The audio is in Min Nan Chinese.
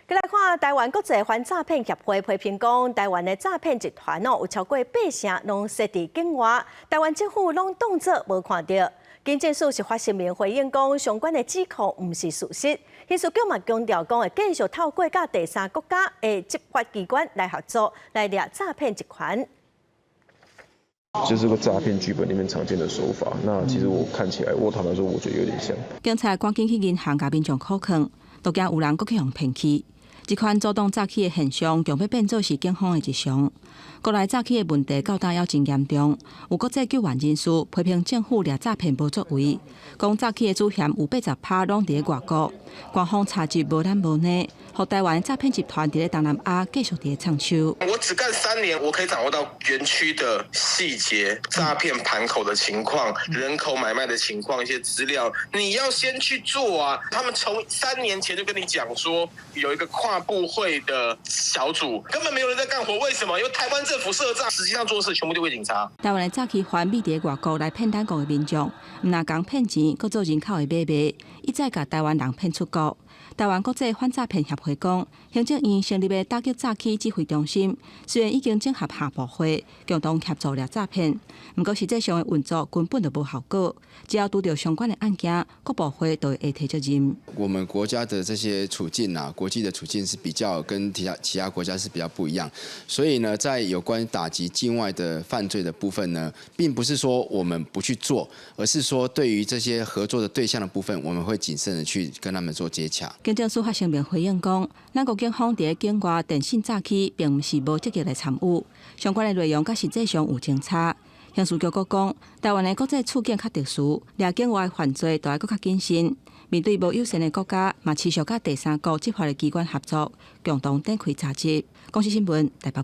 來看台灣國際反詐騙協會批評講，台灣的詐騙集團哦，有超過八成攏設佇境外，台灣政府攏當作無看著。警政署是發聲明回應講，相關的指控毋是事實。刑事局嘛強調講，會繼續透過佮第三國家的執法機關來合作，來掠詐騙集團。這是個詐騙劇本裡面常見的手法。那其實我看起來，我坦白說，我覺得有點像。警察趕緊去銀行共民眾扣款，都驚有人閣去予騙去。這款主動詐欺的現象，強欲變做是警方的日常。國內詐欺的問題到今猶真嚴重，有國際救援人士批評政府掠詐騙無作為，講詐欺的主嫌有80%攏佇咧外國，官方查緝無懶無懶，予台灣詐騙集團佇咧東南亞繼續佇咧創收。我只幹3年，我可以掌握到園區的細節、詐騙盤口的情況、人口買賣的情況一些資料，你要先去做啊！他們從3年前就跟你講說，有一個跨部會的小組，根本沒有人在幹活。為什麼？因為台灣政府設詐，實際上做事全部丟給警察。台灣的詐欺犯秘佇外國來騙咱國的民眾，毋但共騙錢，閣做人口的買賣，一再共台灣人騙出國。台灣國際反詐騙協會講，行政院成立的打擊詐欺指揮中心，雖然已經整合跨部會，共同協助掠詐騙，毋過實際上的運作根本就無效果。只要拄著相關的案件，各部會都會提責任。我們國家的這些處境啊，國際的處境是比較跟其他國家是比較不一樣，所以呢，在有關打擊境外的犯罪的部分呢，並不是說我們不去做，而是說對於這些合作的對象的部分，我們會謹慎的去跟他們做接洽。警政署發聲明回應講，咱國警方佇咧境外電信詐欺，並毋是無積極來參與，相關的內容佮實際上有真差。刑事局閣講，台灣的國際處境較特殊，掠境外犯罪都愛閣較謹慎。面對無友善的國家，嘛持續佮第三國執法的機關合作，共同展開查緝。公視新聞台北。